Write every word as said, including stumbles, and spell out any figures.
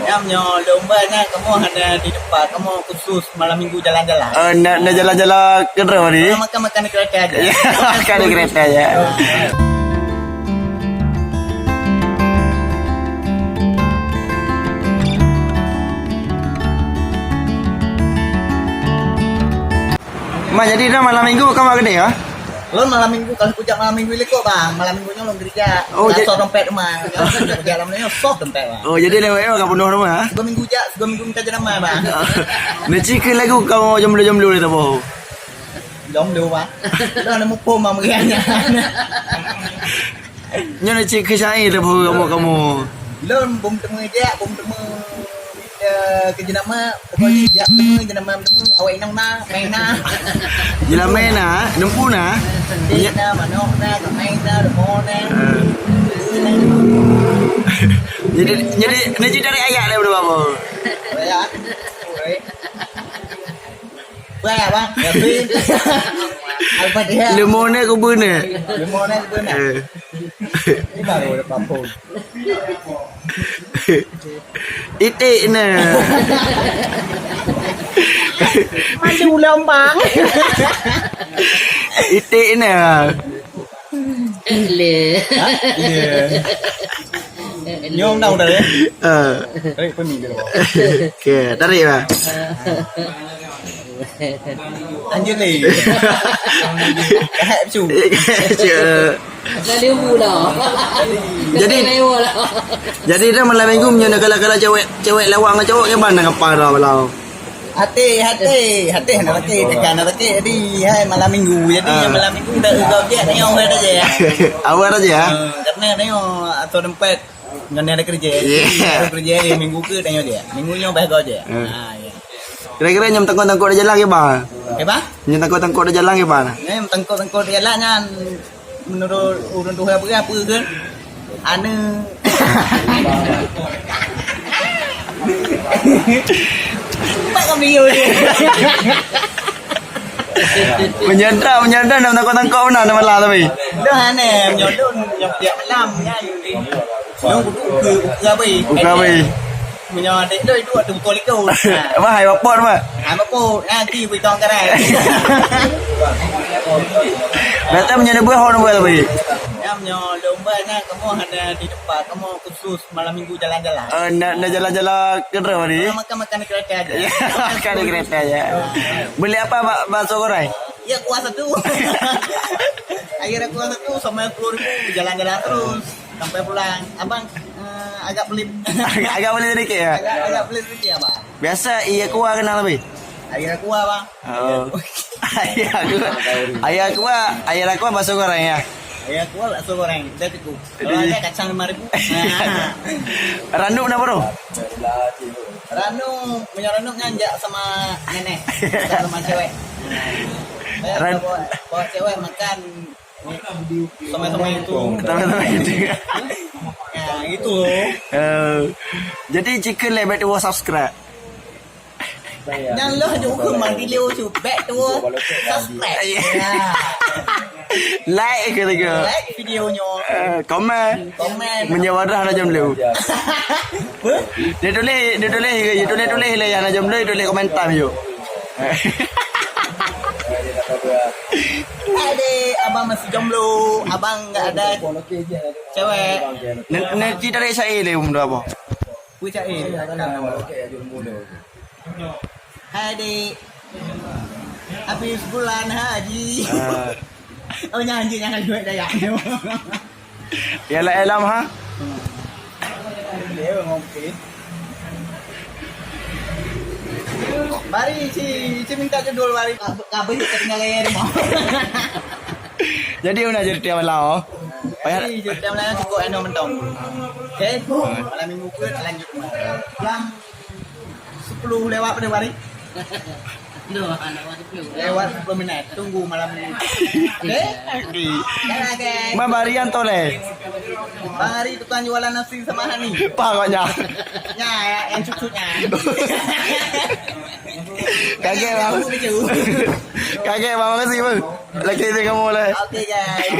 Nyam nyoe lomba nyan kamoe hana di depan, kamoe khusus malam minggu jalan-jalan. Eh, nak, nak jalan-jalan ke mana ni? Makan-makan di kereta aja. Ya, makan di kereta aja. Ma, jadi dah malam minggu kamu gede ya? Lôn malam minggu, kalau kujak malam minggu likot, Bang. Malam minggu nyoe lôn gereja. Oh, jadi soh dompet rumah. Kujak malam nyoe soh dompet, Bang. Oh, jadi lewat ya, kamu penuh rumah? Dua minggu jak, dua minggu minta jenama, Bang. Neci ke lagu kamu jomblo-jomblo ni, Tabo? Jomblo, Bang. Lôn ada muphom, Bang, meriahnya. Nyoe na cit keu syai teupeue kamoe-kamoe. Lôn bum teumé jak, bum teumé, eh, keu jenama, pokok jih jak teumé jenama, teumé awak inong na, mèe na. Jilamèe na, neumpu na. Sendek na, manok na, kamai na, rumoh na. Eh. Jadi, jadi, na cit dari ayat dia udah apa? Ayat. Oi. Bah, bah, Yasin. Al-Fatihah. Leumô na kubeuna. Leumô na kubeuna. Eh. Ini baru ada pampun. Itik na. Mandi ulang, Bang. Itik na. Eh, le. Ha? Iya. Nyoe dah, dah, ya? Ah. Tarik pun ni dulu. Okey, tarik lah. Anjir ni. Kahek cu. Kahek cu. Jadi, jadi dah malam minggu punya nak kalah-kalah cewek, cewek lawak dengan cowok ke mana kapa dah malam? Até, até, até hana sakét, teuka hana sakét. Jadi, hai malam minggu. Jadi, ah, malam minggu dah gau je, tengok orang dah je. Awal dah je, ya? Ah, karena tengok atau tempat ngan ada kerja. Yeah. Ada kerja hari minggu ke tengok je. Minggu nyoe bah gau je. Ah. Ah, ya. Kira-kira nyam tengkok-tengkok di jalan ke, Bang? Eh, Bang? Nyam tengkok-tengkok di jalan ke, Bang? Nyam tengkok-tengkok di jalan nyan. Menurut ureueng tuha peugah peue ke? Aneuk. Empat kami yo. Meunyoe, meunyoe na tangkok-tangkok meunan na malam tapi. Dah aneh, meunyoe lôn nyang tiap malam nyan. Lôn kudu ukeue, ukeue abéh. Ukeue abéh. Meunyoe adék lôn itu waktu beutôi likot. Apa hai bapot apa? Hai bapot, nanti beri tong karai. Berarti meunyoe neubuet ho neubuet tapi. Ya, meunyoe lomba nyan kamoe hana di tempat, kamoe khusus malam minggu jalan-jalan. Eh, na, na jalan-jalan ke mana ni? Makan-makan di kereta aja. Ya, makan di kereta aja. Beli apa, bak-, bakso goreng? Ya, kuah satu. Akhirnya kuah satu sama sepuluh ribu, jalan-jalan terus sampai pulang. Abang, eh, agak pelit. Agak pelit sedikit ya? Agak, agak pelit sedikit, Abang. Biasa iya kuah kenal lebih? Air aqua, Bang. Oh. Air aqua. Air aqua, air aqua bakso goreng ya? Air aqua bakso goreng, dah cukup. Kalau ada kacang lima ribu. Ranuk na baru? Ranuk, punya ranuk nyan jak sama nenek. Jak sama cewek. Saya Ran- bawa, bawa cewek makan sama-sama itu. Sama-sama itu. Ya, itu. Eh, jadi jika lebih dua subscribe. Nyang lheueh jeuet keu mandi lewat YouTube, bèk tuwoe subscribe. Ya. Like ke tiga. Like video nyoe. Eh, komen. Komen. Meunyoe wadah na jomblo. Apa? Dia tulis, dia tulis, dia tulis, tulis lah yang na jomblo, dia tulis komentar yuk. Adik, abang masih jomblo, abang nggak ada cewek. Nanti dari saya le umur apa? Apa cakap? Hai, Dek. Habis bulan haji. Ah. Oh, nyan haji, nyan duit dayah. Ya lah, Elam, ha? Bari, si, si minta judul, bari. Kabeh tertinggal air, mau. Jadi, mana jadi tiap malam, oh? Payah. Jadi, jadi tiap malam cukup anu mentong. Okey? Malam minggu ke, lanjut. Jam sepuluh lewat pada hari. Duh, anak sepuluh. Lewat sepuluh minit. Tunggu malam ni. Okey? Okey. Dah lah, guys. Ma Barian toleh. Bang Ari tukang jualan nasi sama Hani. Apa agaknya? Ya, ya, yang cucuknya. Kagek, Bang. Tunggu baju. Kagek, Bang. Makasih, Bang. Lagi dia kamu lah. Okey, guys.